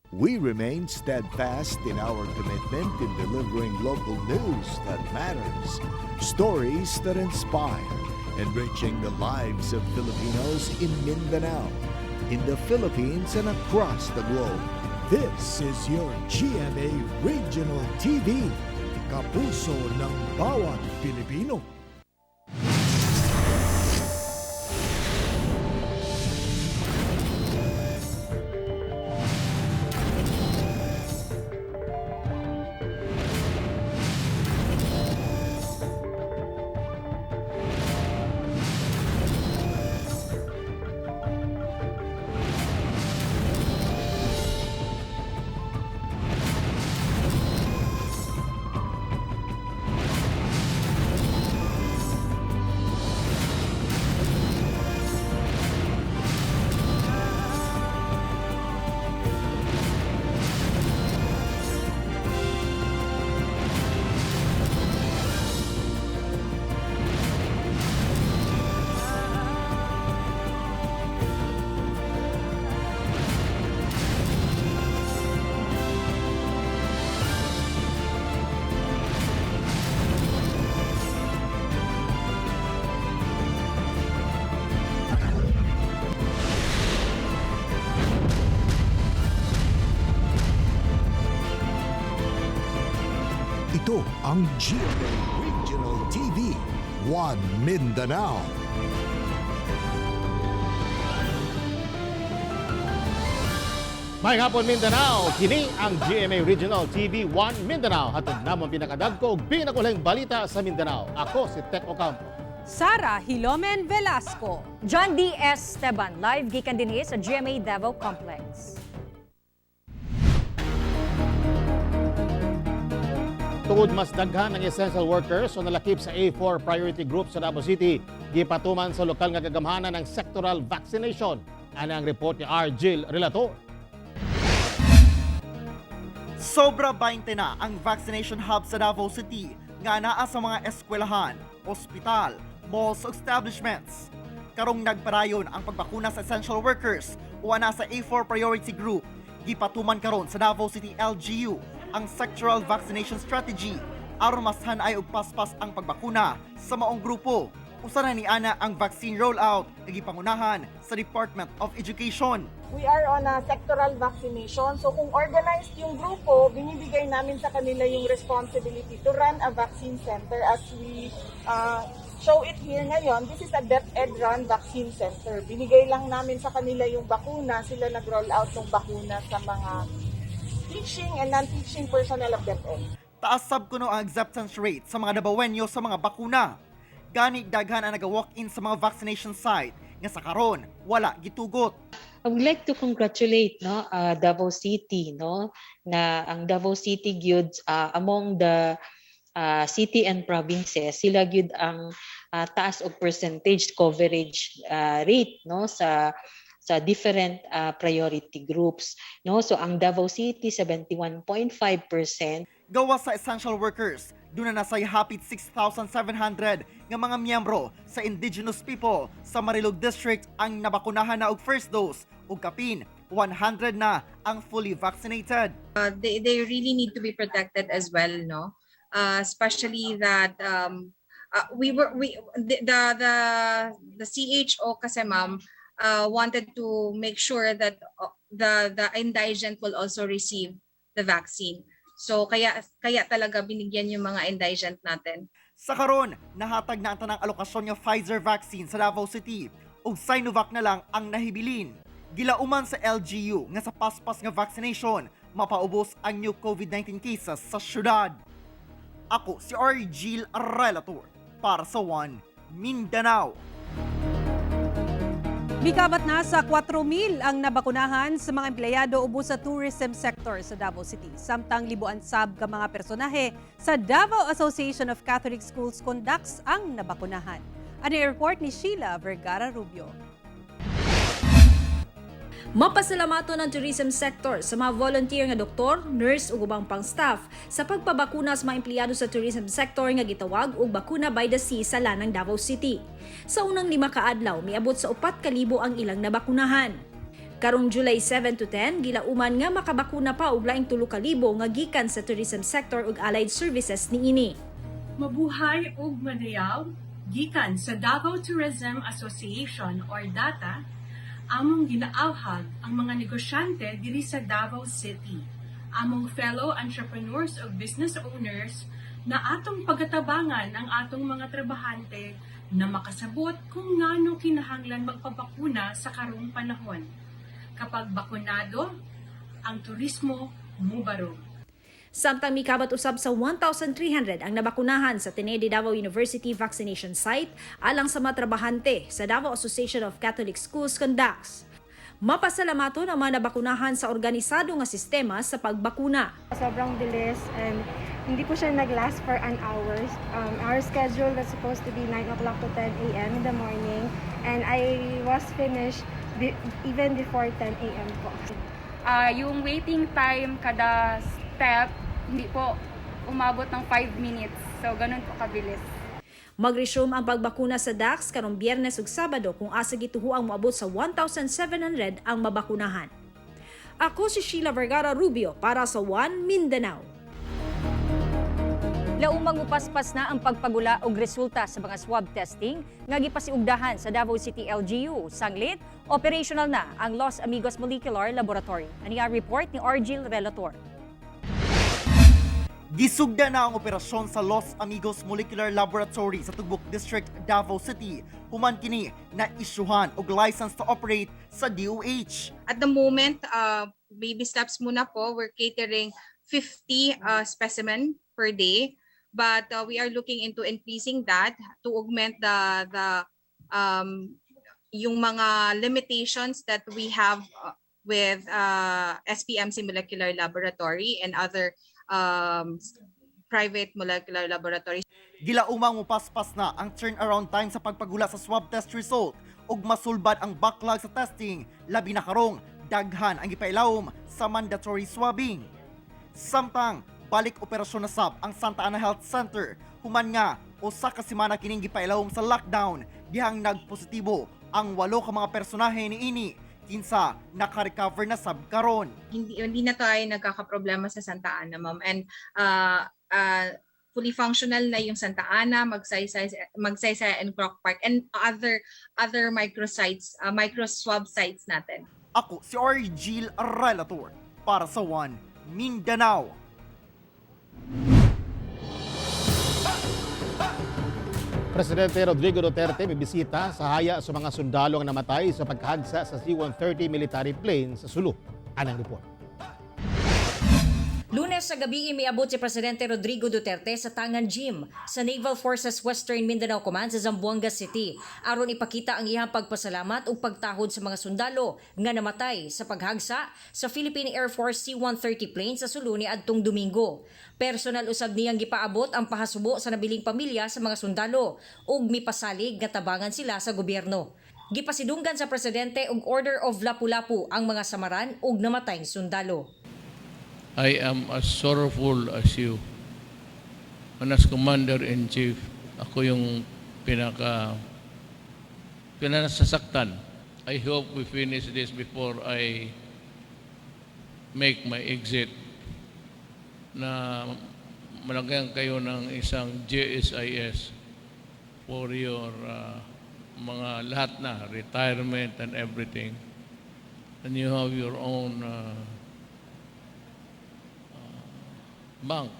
We remain steadfast in our commitment in delivering local news that matters, stories that inspire, enriching the lives of Filipinos in Mindanao, in the Philippines, and across the globe. This is your GMA Regional TV, kapuso ng bawat Pilipino. Ito ang GMA Regional TV, One Mindanao. May hapon, Mindanao, kini ang GMA Regional TV 1 Mindanao. Hatod namo ang pinakadagko ug pinakulahing balita sa Mindanao. Ako si Tek Ocampo. Sara Hilomen Velasco. John D. Esteban, live gikan dinhi sa GMA Davao Complex. Tungod mas daghan ang essential workers o nalakip sa A4 priority group sa Davao City, gipatuman sa lokal nga kagamhanan ng sectoral vaccination. Ana ang report ni R. Jill Relator. Sobra 20 na ang vaccination hub sa Davao City nga naa sa mga eskwelahan, ospital, malls ug establishments. Karong nagparayon ang pagbakuna sa essential workers o ana sa A4 priority group, gipatuman karon sa Davao City LGU ang sectoral vaccination strategy aron mas hanay og paspas ang pagbakuna sa maong grupo. Usa na ni ana ang vaccine rollout nga gipangunahan sa Department of Education. We are on a sectoral vaccination. So kung organized yung grupo, binibigay namin sa kanila yung responsibility to run a vaccine center as we show it here ngayon. This is a DepEd run vaccine center. Binigay lang namin sa kanila yung bakuna. Sila nag-roll out ng bakuna sa mga teaching and non-teaching personnel of DepEd. Taas sab kuno ang acceptance rate sa mga Dabawenyo sa mga bakuna. Gani daghan ang naga-walk-in sa mga vaccination site nga sa karon wala gitugot. I would like to congratulate, no, Davao City, no, na ang Davao City gyud, among the city and provinces, sila gyud ang taas og percentage coverage rate, no, sa different priority groups, no. So ang Davao City, 71.5%. Gawas sa essential workers, duna na say hapit 6,700 nga mga miyembro sa indigenous people sa Marilog District ang nabakunahan na og first dose ug kapin 100 na ang fully vaccinated. They really need to be protected as well, no, especially that we were we the CHO kasi, ma'am, wanted to make sure that the indigent will also receive the vaccine, so kaya talaga binigyan yung mga indigent natin. Sa karon, nahatag na ang tanang alokasyon nga Pfizer vaccine sa Davao City ug Sinovac na lang ang nahibilin. Gilauman sa LGU nga sa paspas nga vaccination, mapaubos ang new COVID-19 cases sa syudad. Ako si R. Gil Relator para sa One Mindanao. Mikabat na sa 4,000 ang nabakunahan sa mga empleyado ubos sa tourism sector sa Davao City. Samtang libuan sab ka mga personahe sa Davao Association of Catholic Schools conducts ang nabakunahan. Ano yung report ni Sheila Vergara Rubio? Mapasalamato ng tourism sector sa mga volunteer nga doktor, nurse ug ubang pang staff sa pagpabakuna sa mga empleyado sa tourism sector nga gitawag og Bakuna by the Sea sa Lanang, Davao City. Sa unang 5 ka adlaw, miabot sa 4,000 ang ilang nabakunahan. Karong July 7 to 10, gilauman nga makabakuna pa og laing 3,000 nga gikan sa tourism sector ug allied services niini. Mabuhay ug madayaw gikan sa Davao Tourism Association or DATA, among ginaawhag ang mga negosyante diri sa Davao City, among fellow entrepreneurs ug business owners na atong pagatabangan ang atong mga trabahante na makasabot kung ngano kinahanglan magpabakuna sa karong panahon. Kapag bakunado, ang turismo mubarog. Samtang mikabat usab sa 1,300 ang nabakunahan sa Ateneo de Davao University vaccination site alang sa mga trabahante sa Davao Association of Catholic Schools conducts. Mapasalamaton ang mga nabakunahan sa organisado nga sistema sa pagbakuna. Sobrang bilis and hindi po siya nag-last for an hour. Our schedule was supposed to be 9 o'clock to 10 a.m. in the morning and I was finished even before 10 a.m. po. Yung waiting time kada step, hindi po umabot ng 5 minutes. So, ganun po kabilis. Mag-resume ang pagbakuna sa DACS karong Biyernes ug Sabado kung asa gituhuang moabot sa 1,700 ang mabakunahan. Ako si Sheila Vergara Rubio para sa One Mindanao. Laumang mupaspas na ang pagpagula og resulta sa mga swab testing nga gipasiugdahan sa Davao City LGU. Sanglit, operational na ang Los Amigos Molecular Laboratory. Ani ang report ni Argil Relator. Gisugda na ang operasyon sa Los Amigos Molecular Laboratory sa Tugbok District, Davao City. Human kini na isyuhan og license to operate sa DOH. At the moment, baby steps muna po. We're catering 50 specimen per day. But we are looking into increasing that to augment the yung mga limitations that we have with SPMC Molecular Laboratory and other private molecular laboratories. Gilaumang mupaspas na ang turnaround time sa pagpagula sa swab test result ug masulbad ang backlog sa testing, labi na karong daghan ang gipailawom sa mandatory swabbing. Samtang balik operasyon na sab ang Santa Ana Health Center human nga usa ka semana kining gipailawom sa lockdown dihang nagpositibo ang walo ka mga personahe niini, kinsa naka-recover na sab karon. Hindi hindi na tayo nagkakaproblema sa Santa Ana, ma'am. And fully functional na yung Santa Ana, Magsaysay and Croc Park and other other microsites, micro swab sites natin. Ako si Argil Relator para sa One Mindanao. Presidente Rodrigo Duterte mibisita sa haya sa mga sundalo nga namatay sa pagkahagsa sa C-130 military plane sa Sulu. Anang report. Lunes sa gabi, miabot si Presidente Rodrigo Duterte sa Tangan Gym sa Naval Forces Western Mindanao Command sa Zamboanga City aron ipakita ang iyang pagpasalamat ug pagtahod sa mga sundalo nga namatay sa paghagsa sa Philippine Air Force C-130 plane sa Sulu niadtong Domingo. Personal usab niyang gipaabot ang pahasubo sa nabiling pamilya sa mga sundalo ug mipasalig nga tabangan sila sa gobyerno. Gipasidunggan sa presidente og Order of Lapu-Lapu ang mga samaran ug namatayng sundalo. I am as sorrowful as you. And as Commander-in-Chief, ako yung pinanasasaktan. I hope we finish this before I make my exit na malagyan kayo ng isang GSIS for your mga lahat na, retirement and everything. And you have your own bank.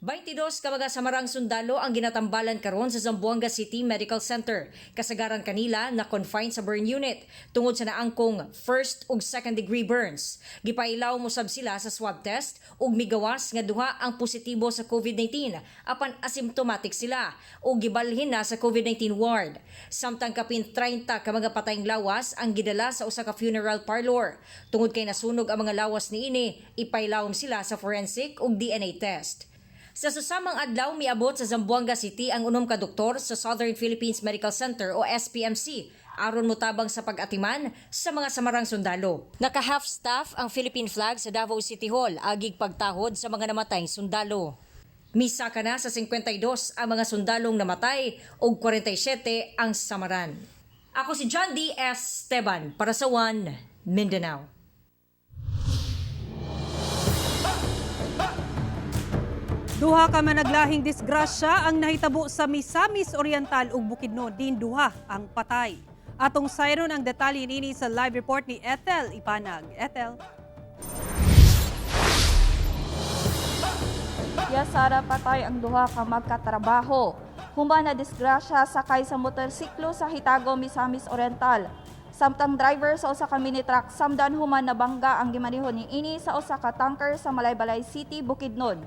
22 ka mga samarang sundalo ang ginatambalan karon sa Zamboanga City Medical Center. Kasagaran kanila na confine sa burn unit tungod sa naangkong first ug second degree burns. Gipailaw mosab sila sa swab test ug migawas nga duha ang positibo sa COVID-19 apan asymptomatic sila ug gibalhin na sa COVID-19 ward. Samtang kapin 30 ka mga patayng lawas ang gidala sa usa ka funeral parlor. Tungod kay nasunog ang mga lawas niini, ipailawom sila sa forensic ug DNA test. Sa susamang adlaw, miabot sa Zamboanga City ang unom ka doktor sa Southern Philippines Medical Center o SPMC aron motabang sa pag-atiman sa mga samarang sundalo. Naka-half staff ang Philippine flag sa Davao City Hall agig pagtahod sa mga namatayng sundalo. Misaka na sa 52 ang mga sundalong namatay ug 47 ang samaran. Ako si John D. S. Esteban para sa One Mindanao. Duha ka managlahing disgrasya ang nahitabo sa Misamis Oriental ug Bukidnon, din duha ang patay. Atong sayron ang detalye nini sa live report ni Ethel Ipanag. Ethel. Ya Sara, patay ang duha ka magkatrabaho. Human na disgrasya sakay sa motorsiklo sa Hitago, Misamis Oriental. Samtang driver sa usa ka mini truck samdan human nabangga ang gimaneho ni ini sa usa ka tanker sa Malaybalay City, Bukidnon.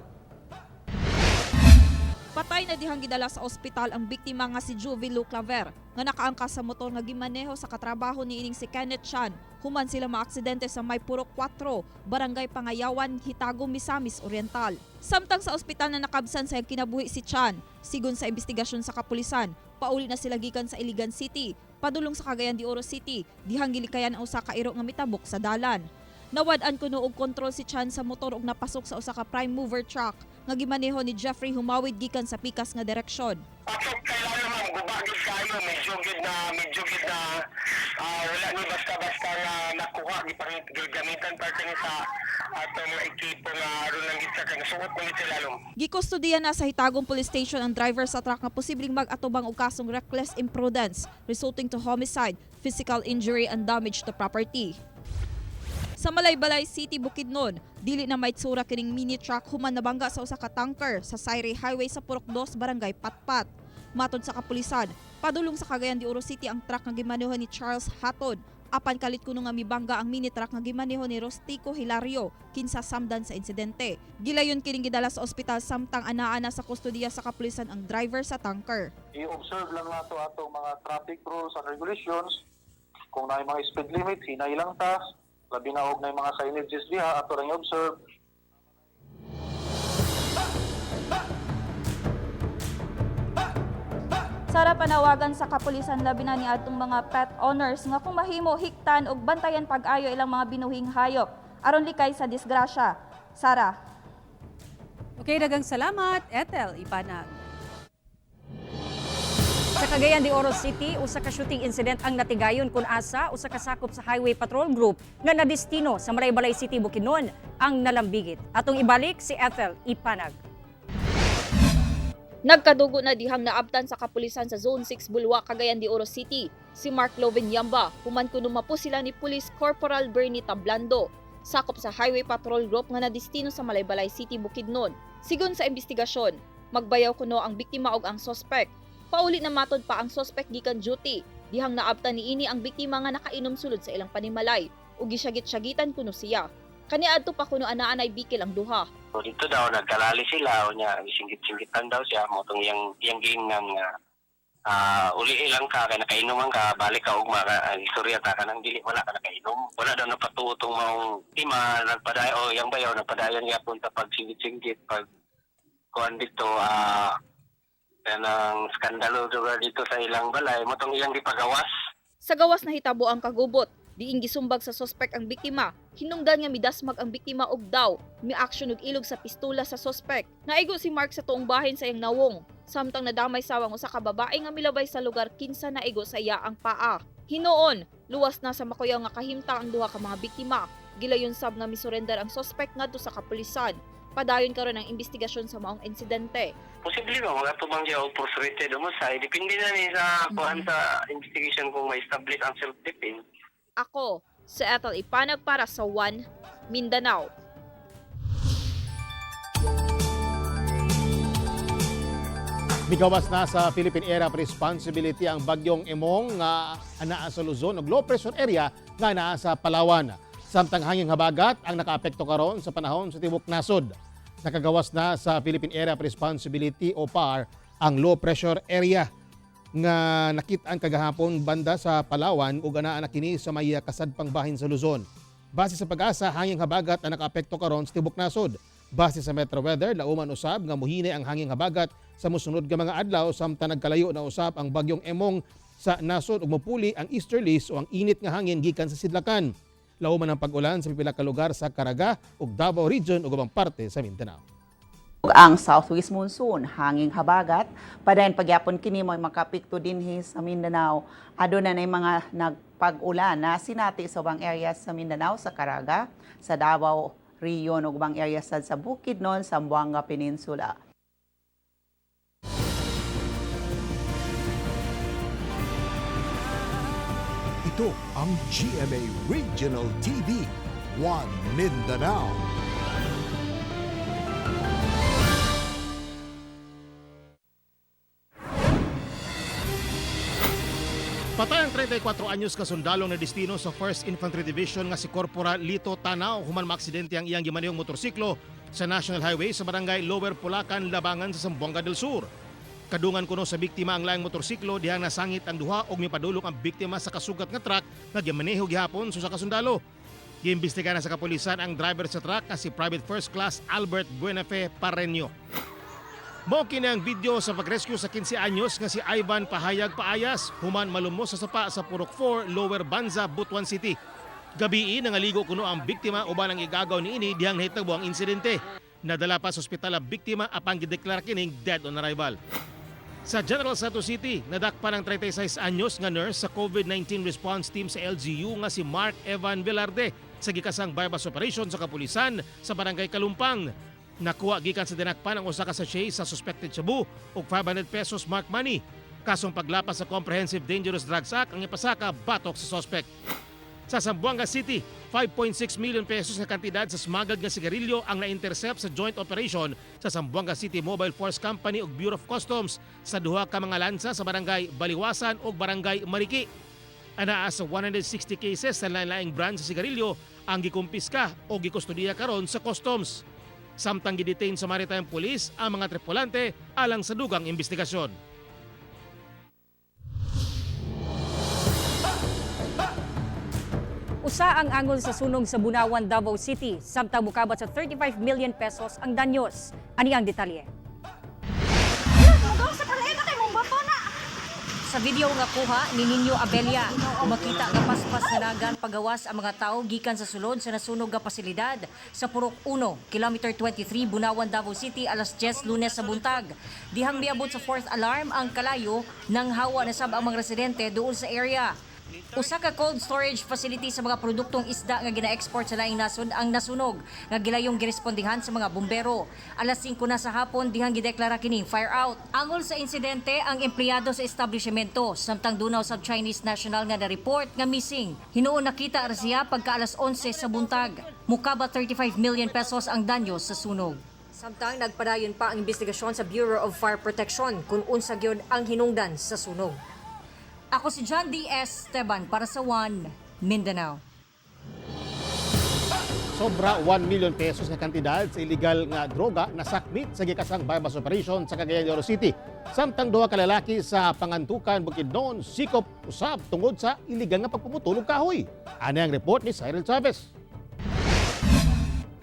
Patay na dihang gidala sa ospital ang biktima nga si Juvie Lou Claver nga nakaangkas sa motor nga gimaneho sa katrabaho ni ining si Kenneth Chan. Human sila maaksidente sa May Purok 4, Barangay Pangayawan, Hitago, Misamis Oriental. Samtang sa ospital na nakabsan sa kinabuhi si Chan, sigon sa investigasyon sa kapulisan, pauli na sila gikan sa Iligan City, padulong sa Cagayan de Oro City, dihang gilikayan ang usa ka iro nga mitabok sa dalan. Nawad-an kuno og kontrol si Chan sa motor ug napasok sa usa ka prime mover truck nga gimaneho ni Jeffrey Humawid gikan sa pikas nga direksyon. Kailangan, ma'am, guba gid kayo, medyo gid na wala ni basta-basta nga nakuha, gamitan pa kini sa atong mga ekipo nga aron lang gid sa kang suot mo gid sila lalom. Gikustudiya na sa Hitagong Police Station ang driver sa truck nga posibleng mag-atubang og kasong reckless imprudence resulting to homicide, physical injury and damage to property. Sa Malaybalay City, Bukidnon, dili na maitsura kining mini truck human nabangga sa usa ka tanker sa Sayre Highway sa Purok 2, Barangay Patpat. Matod sa kapulisan, padulong sa Cagayan de Oro City ang truck nga gimaneho ni Charles Hatton. Apan kalit kuno nga mibangga ang mini truck nga gimaneho ni Rostico Hilario kinsa samdan sa insidente. Gilayon kining gidala sa ospital samtang anaa na sa kustodiya sa kapulisan ang driver sa tanker. I-observe lang nato atong mga traffic rules and regulations. Kung naay mga speed limit, hinay lang ta. Labi na og naay mga signages diha, ato lang i-observe. Sara, panawagan sa kapulisan labi na ni atong mga pet owners nga kung mahimo hiktan og bantayan pag-ayo ilang mga binuhing hayop aron likay sa disgrasya. Sara. Okay, daghang salamat, Ethel Ipanag. Sa Cagayan de Oro City, usa ka shooting incident ang natigayon kun asa usa ka sakop sa Highway Patrol Group nga nadestino sa Malaybalay City, Bukidnon ang nalambigit. Atong ibalik si Ethel Ipanag. Nagkadugo na dihang naabtan sa kapulisan sa Zone 6 Bulua, Cagayan de Oro City si Mark Lovin Yamba human kuno mapu sila ni Police Corporal Bernie Tablando. Sakop sa Highway Patrol Group nga nadestino sa Malaybalay City, Bukidnon. Sigon sa investigasyon, magbayaw kuno ang biktima og ang sospek. Pauli na matod pa ang sospek gikan duty. Dihang naabtan niini ang biktima nga nakainom sulod sa ilang panimalay ug gisyagit-syagitan kuno siya. Kaniadto pa kuno anaa nay bikil ang duha. So dito daw nagkalali sila o niya singkit-singkitan daw siya mo tong iyang giingnan nga uli lang ka kay nakainom ka, balik ka ugma ka, ang istorya ta kanang dili wala ka nakainom, wala daw napatuo tong maong tima, nagpadayon o iyang bayaw, nagpadayon gyapon ta pag singkit-singkit, pag kuan dito, kanang skandalo lugar dito sa ilang balay mo tong iyang gipagawas. Sa gawas nahitabo ang kagubot. Diin gisumbag sa sospek ang biktima. Hinungdan nga midasmag ang biktima og daw mi-aksyon og ilog sa pistola sa sospek. Naigo si Mark sa tuong bahin sa iyang nawong. Samtang nadamay sawang usa ka babae nga milabay sa lugar kinsa naigo sa iya ang paa. Hinuon, luwas na sa makuyaw nga kahimtang ang duha ka mga biktima. Gilayon sab nga misurrender ang sospek ngadto sa kapulisan. Padayon karon ang investigasyon sa maong insidente. Posible ba magatubang siya og frustrated homicide, depende na ni sa kuan sa investigation kung ma-establish ang self-defense. Ako, si Ethel Ipanag para sa One Mindanao. Migawas na sa Philippine Area of Responsibility ang bagyong Emong nga anaa sa Luzon ug low pressure area nga anaa sa Palawan. Samtang hanging habagat ang nakaapekto karon sa panahon sa tibok nasod. Nakagawas na sa Philippine Area of Responsibility o PAR ang low pressure area nga nakit-an kagahapon banda sa Palawan ug anaa na kini sa may kasadpang bahin sa Luzon. Base sa PAGASA, hanging habagat ang nakaapekto karon sa tibok nasod. Base sa Metro Weather, lauman usab nga muhinay ang hanging habagat sa mosunod nga mga adlaw samtang nagkalayo na usab ang bagyong Emong sa nasod ug mopuli ang easterlies o ang init nga hangin gikan sa sidlakan. Lauman ang pag-ulan sa pipila ka lugar sa Caraga ug Davao Region ug ubang parte sa Mindanao. Ang southwest monsoon, hanging habagat, padayon pagyapon kini mo makapikto dinhi sa Mindanao. Aduna nay mga nag pag-ulan na sinati sa ubang areas sa Mindanao, sa Caraga, sa Davao Region ug ubang areas sad sa Bukidnon, Zamboanga Peninsula. Ito ang GMA Regional TV, One Mindanao. Patay ang 34 anyos ka sundalong na destino sa 1st Infantry Division nga si Corporal Lito Tanao human maaksidente ang iyang gimanehong motorsiklo sa National Highway sa barangay Lower Pulacan, Labangan sa Zamboanga del Sur. Kadungan kuno sa biktima ang laing motorsiklo dihang nasangit ang duha og mipadulong ang biktima sa kasugat nga truck nga gimaneho gihapon sa usa ka sundalo. Giimbestiga na sa kapulisan ang driver sa truck nga si Private First Class Albert Buenafe Pareño. Mao kini ang video sa pag-rescue sa 15 anyos nga si Ivan Pahayag Paayas human malumos sa sapa sa Purok 4, Lower Banza, Butuan City. Gabii nangaligo kuno ang biktima uban ang igagaw niini dihang nahitabo ang insidente. Nadala pa sa ospital ang biktima apan gideklara kining dead on arrival. Sa General Santos City, nadakpan ang 36 anyos nga nurse sa COVID-19 response team sa LGU nga si Mark Evan Velarde sa gikasang bypass operation sa kapulisan sa Barangay Kalumpang. Nakuha gikan sa dinakpan ang usa ka sachet sa suspected shabu ug 500 pesos mark money. Kasong paglapas sa Comprehensive Dangerous Drugs Act ang ipasaka batok sa suspect. Sa Zamboanga City, 5.6 million pesos na kantidad sa smuggled nga sigarilyo ang na-intercept sa joint operation sa Zamboanga City Mobile Force Company ug Bureau of Customs sa duha ka mga lansa sa Barangay Baliwasan ug Barangay Mariki. Anaa sa 160 cases sa lain-laing brand sa sigarilyo ang gikumpiska o gikustudiya karon sa customs. Samtang gidetain sa Maritime Police ang mga tripulante alang sa dugang investigasyon. Usa ang angol sa sunog sa Bunawan, Davao City, samtang mukabat sa 35 million pesos ang danyos. Ani ang detalye. Sa video nga kuha ni Nino Abella, makita nga paspas nga nagan pagawas ang mga tawo gikan sa sulod sa nasunog nga pasilidad sa Purok 1, Kilometer 23, Bunawan, Davao City, alas 10 Lunes sa buntag. Dihang miabot sa fourth alarm ang kalayo nang hawa na sab ang mga residente duol sa area. Usa ka cold storage facility sa mga produktong isda nga gina-export sa laing nasod ang nasunog nga gilayong girespondihan sa mga bumbero. Alas 5 na sa hapon dihang gideklara kining fire out. Angol sa insidente ang empleyado sa establishmento samtang dunaw sa Chinese national nga na-report nga missing. Hinuon nakita ra siya pagka alas 11 sa buntag. Mukaba 35 million pesos ang danyo sa sunog. Samtang nagpadayon pa ang investigasyon sa Bureau of Fire Protection kung unsa gyud ang hinungdan sa sunog. Ako si John D. Esteban para sa One Mindanao. Sobra 1 million pesos na kantidad sa illegal nga droga nasakmit sa gikasang bypass operation sa Cagayan de Oro City. Samtang duha ka lalaki sa Pangantukan, Bukidnon, sikop usab tungod sa illegal nga pagpumutol og kahoy. Ani ang report ni Cyril Chavez.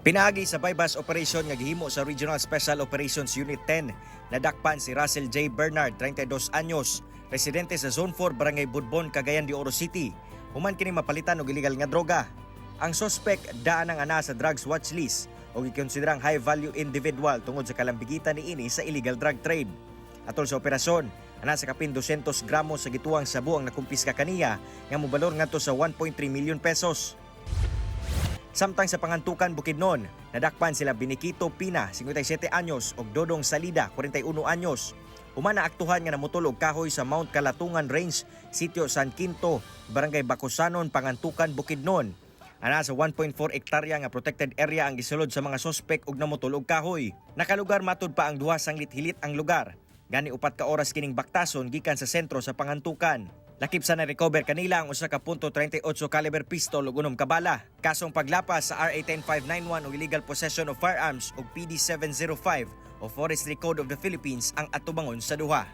Pinaagi sa bypass operation nga gihimo sa Regional Special Operations Unit 10, nadakpan si Russell J. Bernard, 32 anyos, residente sa Zone 4, Barangay Budbon, Cagayan de Oro City. Human kini mapalitan og illegal nga droga. Ang suspect daan ang ana sa drugs watch list o gikonsiderang high value individual tungod sa kalambigitan niini sa illegal drug trade. Atol sa operasyon, ana sa kapin 200 gramos sa gituang sabu ang nakumpiska kaniya nga mobalor ngadto sa 1.3 million pesos. Samtang sa Pangantukan, Bukidnon, nadakpan sila Biniquito Pina, 57 anyos, ug Dodong Salida, 41 anyos. Human naaktuhan nga namutol og kahoy sa Mount Kalatungan Range, Sitio San Quinto, Barangay Bacosanon, Pangantukan, Bukidnon. Ana sa 1.4 hektarya nga protected area ang gisulod sa mga sospek og namutol og kahoy. Nakalugar matud pa ang duha sanglit hilit ang lugar. Gani 4 ka oras kining baktason gikan sa sentro sa Pangantukan. Lakip sa na-recover kanila ang usa ka .38 caliber pistol ug 6 ka bala. Kasong paglapas sa RA 10591 og illegal possession of firearms ug PD 705 o Forestry Code of the Philippines ang atubangon sa duha.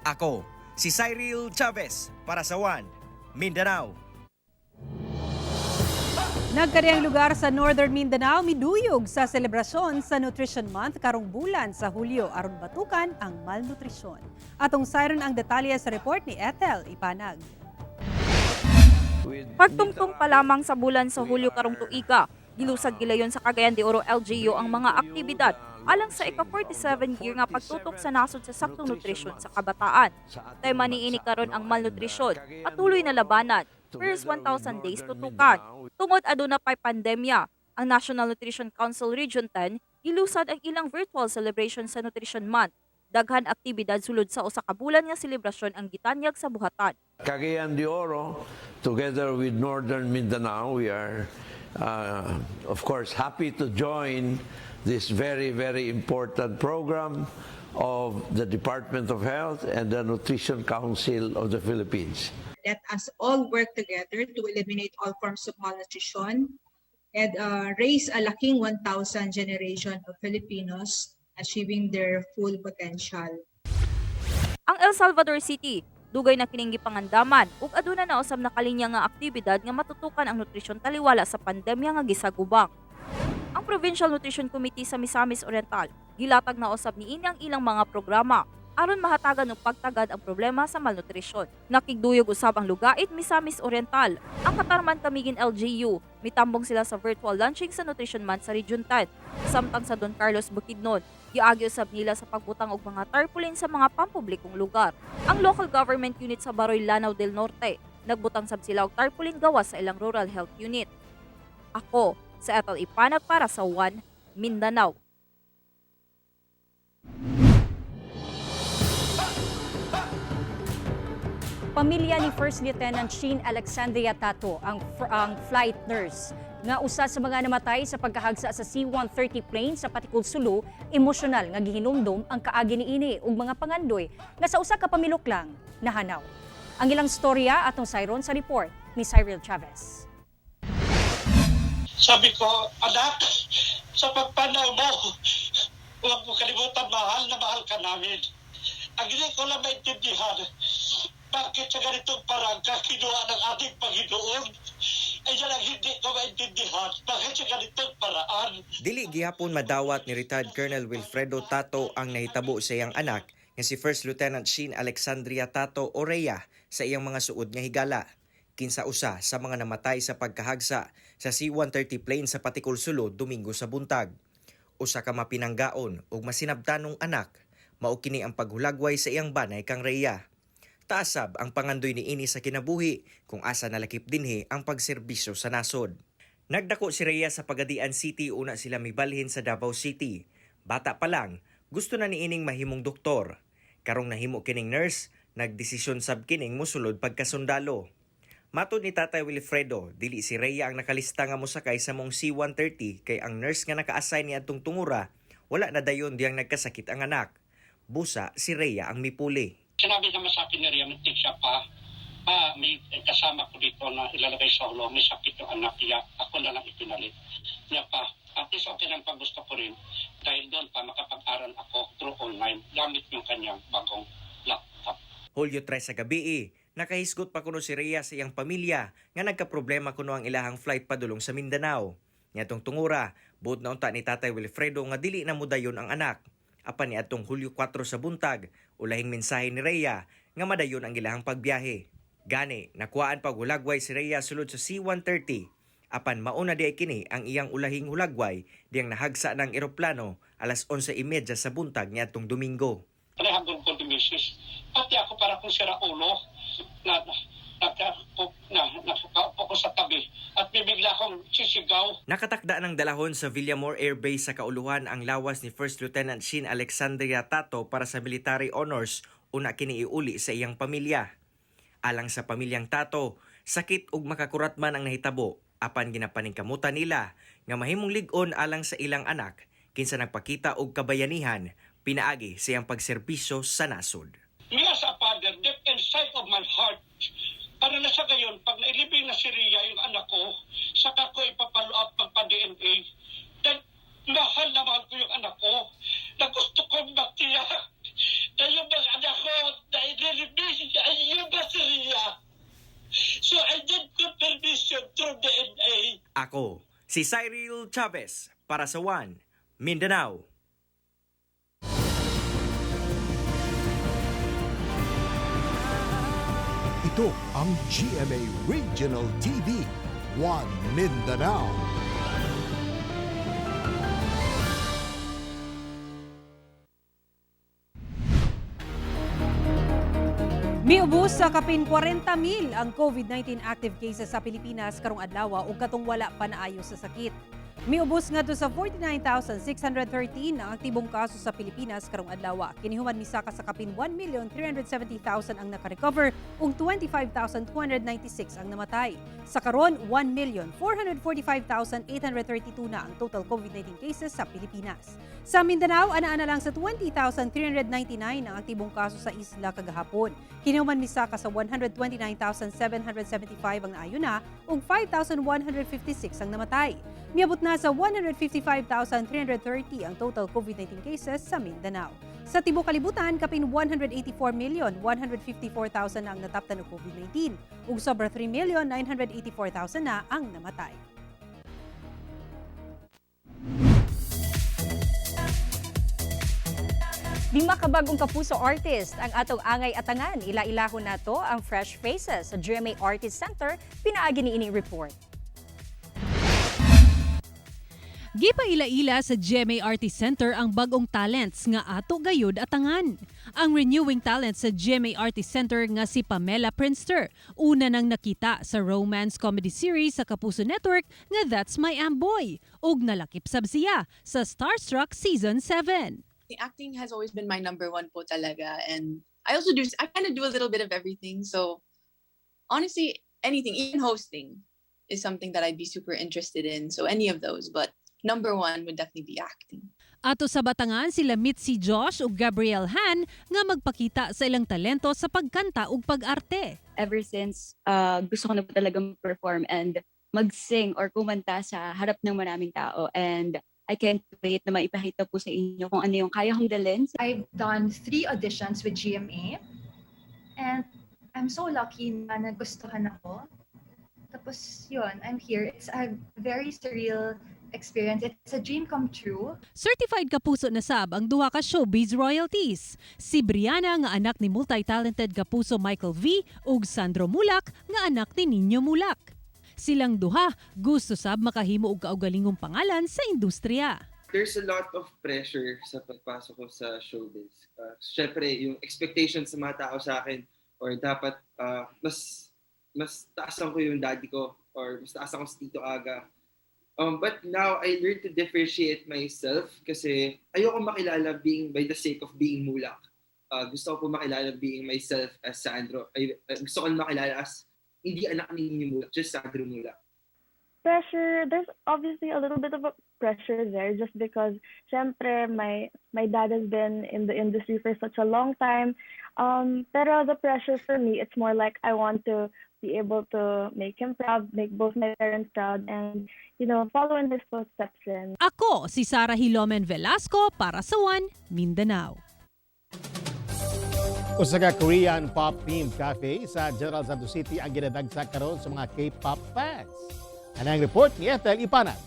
Ako, si Cyril Chavez para sa One Mindanao. Nagkariyang lugar sa Northern Mindanao miduyog sa selebrasyon sa Nutrition Month karong bulan sa Hulyo aron batukan ang malnutrisyon. Atong sayron ang detalye sa report ni Ethel Ipanag. Pagtungtong pa lamang sa bulan sa Hulyo karong tuiga, gilusag gilayon sa Cagayan de Oro LGU ang mga aktibidad alang sa ika-47 year nga pagtutok sa nasod sa saktong nutrisyon sa kabataan. Tema niini karon ang malnutrisyon, patuloy na labanan. First 1,000 days tutukan. Tungod aduna pay pandemya, ang National Nutrition Council Region 10 gilusad ang ilang virtual celebration sa Nutrition Month. Daghan aktibidad sulod sa usa ka bulan nga selebrasyon ang gitanyag sa buhatan. Cagayan de Oro, together with Northern Mindanao, we are, of course, happy to join this very, very important program of the Department of Health and the Nutrition Council of the Philippines. Let us all work together to eliminate all forms of malnutrition and raise a laking 1,000 generation of Filipinos achieving their full potential. Ang El Salvador City, dugay na kining gipangandaman ug aduna na usab nakalinya nga aktibidad nga matutukan ang nutrisyon taliwala sa pandemya nga gisagubang. Ang Provincial Nutrition Committee sa Misamis Oriental gilatag na usab niini ang ilang mga programa aron mahatagan og pagtagad ang problema sa malnutrisyon. Nakigduyog usab ang Lugait, Misamis Oriental. Ang Catarman Camiguin LGU, mitambong sila sa virtual launching sa Nutrition Month sa Region 10. Samtang sa Don Carlos Bukidnon, giagi usab nila sa pagbutang og mga tarpaulin sa mga pampublikong lugar. Ang local government unit sa Baroy, Lanao del Norte, nagbutang sab sila og tarpaulin gawas sa ilang rural health unit. Ako, sa Ethel Ipanag para sa One Mindanao. Pamilya ni First Lieutenant Sheen Alexandria Tato, ang flight nurse, nga usa sa mga namatay sa pagkahagsa sa C-130 plane sa Patikul, Sulu, emosyonal nga gihinumdum ang kaagi niini ug mga pangandoy nga sa usa ka pamilok lang nahanaw. Ang ilang storya atong sayron sa report ni Cyril Chavez. Sabi ko, "Anak, sa pagpanaw mo, huwag mo kalimutan, mahal na mahal ka namin. Ang hindi ko lang maintindihan, bakit sa ganitong paraan ka kinuha ng ating Panginoon? Ay yan ang hindi ko maintindihan, bakit sa ganitong paraan?" Dili gihapon madawat ni retired Colonel Wilfredo Tato ang nahitabo sa iyang anak nga si First Lieutenant Sheen Alexandria Tato Orea sa iyang mga suod nga higala. Kinsa usa sa mga namatay sa pagkahagsa sa C-130 plane sa Patikul, Sulu, Domingo sa buntag. Usa ka mapinanggaon ug masinabtanong anak, mao kini ang paghulagway sa iyang banay kang Rhea. Taasab ang pangandoy niini sa kinabuhi kung asa nalakip dinhi ang pagserbisyo sa nasod. Nagdako si Rhea sa Pagadian City, una sila mibalhin sa Davao City. Bata pa lang, gusto na niining mahimong doktor. Karong nahimo kining nurse, nagdesisyon sab kining mosulod pagkasundalo. Matod ni Tatay Wilfredo, dili si Rhea ang nakalista nga mosakay sa maong C-130 kay ang nurse nga naka-assign ni adtong tungura wala na dayon diyang nagkasakit ang anak. Busa si Rhea ang mipuli. Sinabi naman sa akin ni Rhea, muntik siya pa, pa, may kasama ko dito na ilalagay sa ulo, may sakit yung anak niya, ako na lang ipinalit. Niya pa, at least okay lang pag gusto ko rin, dahil doon pa makapag-aral ako through online, gamit yung kanyang bagong laptop. Hulyo 3 sa gabi, nakahisgot pa kuno si Rhea sa iyang pamilya nga nagkaproblema kuno ang ilahang flight padulong sa Mindanao. Niadtong tungura, buot na unta ni Tatay Wilfredo nga dili na mudayon ang anak. Apan niadtong Hulyo 4 sa buntag, ulahing mensahe ni Rhea nga madayon ang ilahang pagbiyahe. Gani, nakuhaan paghulagway si Rhea sulod sa C-130. Apan mauna di ay kini ang iyang ulahing hulagway diyang nahagsa ng eroplano alas 11:30 sa buntag niadtong Domingo. Panahagol ko ni Mrs. Pati ako para kung sira ulo na nakaupo ko sa tabi at bibigla akong sisigaw. Nakatakda ng dalahon sa Villamor Air Base sa Kauluhan ang lawas ni First Lieutenant Sheen Alexandria Tato para sa military honors una kini iuli sa iyang pamilya. Alang sa pamilyang Tato, sakit ug makakurat man ang nahitabo apan ginapaningkamutan nila nga mahimong lig-on alang sa ilang anak kinsa nagpakita og kabayanihan pinaagi sa iyang pagserbisyo sa nasod. Me as a father, deep inside of my heart, para na sa gayon, pag nailibing na si Rhea, yung anak ko, saka ko ipapalo up magpa-DNA. Then, mahal na mahal ko yung anak ko, na gusto kong matiyak na yung mga anak ko na ililibing ay yung ba si Rhea. So I did confirmation through DNA. Ako, si Cyril Chavez para sa One Mindanao. Ito ang GMA Regional TV, One Mindanao. Miubos sa kapin 40,000 ang COVID-19 active cases sa Pilipinas karong adlaw ug katong wala pa naayo sa sakit. Miubos ngadto sa 49,613 ang aktibong kaso sa Pilipinas karong adlaw. Kini human misaka sa kapin 1,370,000 ang nakarecover ug 25,296 ang namatay. Sa karon, 1,445,832 na ang total COVID-19 cases sa Pilipinas. Sa Mindanao, ana-ana lang sa 20,399 ang aktibong kaso sa isla kagahapon. Kini human misaka sa 129,775 ang naayo na ug 5,156 ang namatay. Miabot na sa 155,330 ang total COVID-19 cases sa Mindanao. Sa tibuok kalibutan, kapin 184,154,000 na ang nataptan og COVID-19 ug sobra 3,984,000 na ang namatay. 5 ka bag-ong Kapuso artist ang atong angay atangan. Ila-ilahon nato ang fresh faces sa GMA Artist Center, pinaagi ni ining report. Gipaila-ila sa GMA Artist Center ang bagong talents nga ato gayud atangan. Ang renewing talent sa GMA Artist Center nga si Pamela Prinster, una nang nakita sa romance comedy series sa Kapuso Network nga That's My Amboy, ug nalakip sab siya sa Starstruck Season 7. The acting has always been my number one po talaga, and I kind of do a little bit of everything. So honestly, anything, even hosting is something that I'd be super interested in. So any of those, but number one would definitely be acting. Ato sab atangan sila Mitzi Josh ug Gabrielle Han nga magpakita sa ilang talento sa pagkanta ug pag-arte. Ever since, gusto ko na po talagang perform and mag-sing or kumanta sa harap ng maraming tao. And I can't wait na maipakita po sa inyo kung ano yung kaya kong dalhin. I've done three auditions with GMA and I'm so lucky na nagustuhan ako. Tapos yun, I'm here. It's a very surreal experience. It's a dream come true. Certified Kapuso na sab ang duha ka showbiz royalties. Si Brianna nga anak ni multi-talented Kapuso Michael V ug Sandro Muhlach nga anak ni Niño Muhlach. Silang duha gusto sab makahimo og kaugalingong pangalan sa industriya. There's a lot of pressure sa pagpasok ko sa showbiz. Syempre, yung expectations sa mga tao sa akin or dapat mas taasan ko yung daddy ko or mas taasan ko si Tito Aga. But now, I learned to differentiate myself kasi ayoko makilala being by the sake of being Muhlach. Gusto ko po makilala being myself as Sandro. Ay, gusto ko makilala as hindi anak ni Niño Muhlach, just Sandro Muhlach. Pressure, there's obviously a little bit of a pressure there just because syempre my dad has been in the industry for such a long time. Pero the pressure for me, it's more like I want to be able to make him proud, make both my parents proud, and follow in his footsteps rin. Ako si Sarah Hilomen Velasco para sa One Mindanao. Usa ka Korean pop themed cafe sa General Santos City ang ginadagsa karon sa mga K-pop fans. Ano ang report ni Ethel Ipanag?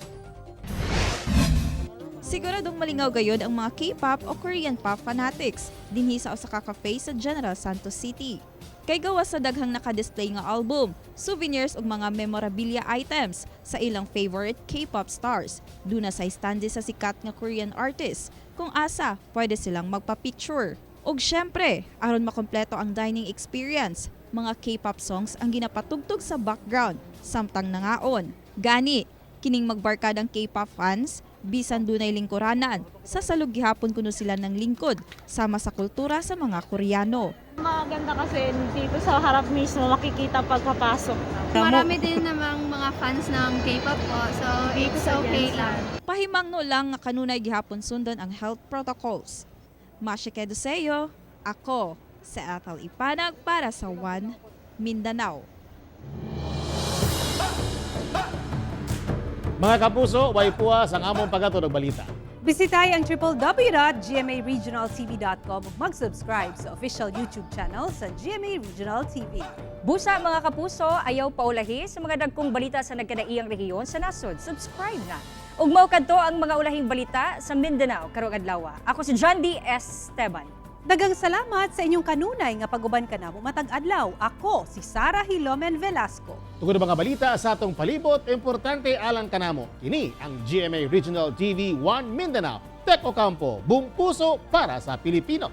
Siguradong malingaw gayod ang mga K-pop o Korean pop fanatics dinhi sa usa ka cafe sa General Santos City. Kay gawas sa daghang naka-display nga album, souvenirs ug mga memorabilia items sa ilang favorite K-pop stars. Duna say standee sa sikat nga Korean artist kung asa pwede silang magpa-picture. Ug syempre, aron makompleto ang dining experience, mga K-pop songs ang ginapatugtog sa background samtang nangaon. Gani, kining magbarkadang K-pop fans, bisan dunay lingkuranan, sa salog gihapon kuno sila ng lingkod sama sa kultura sa mga Koreano. Maganda kasi dito sa harap mismo makikita pagkapasok. Marami din namang mga fans ng K-pop po, so it's okay lang. Pahimangno lang nga kanunay gihapon sundon ang health protocols. Masha Keduseo, ako sa Ethel Ipanag para sa One Mindanao. Mga kapuso, way puwas ang among paghatod og balita. Bisitay ang www.gmaregionaltv.com ug mag-subscribe sa official YouTube channel sa GMA Regional TV. Busa, mga kapuso, ayaw paulahi sa mga dagkong balita sa nagkadaiyang rehiyon sa nasod. Subscribe na. Ug mao kadto ang mga ulahing balita sa Mindanao karong adlaw. Ako si John D. Esteban. Daghang salamat sa inyong kanunay nga pag-uban kanamo matag adlaw. Ako si Sara Hilomen Velasco. Tungod mga balita sa atong palibot, importante alang kanamo. Kini ang GMA Regional TV 1 Mindanao. Tek Ocampo, buong puso para sa Pilipino.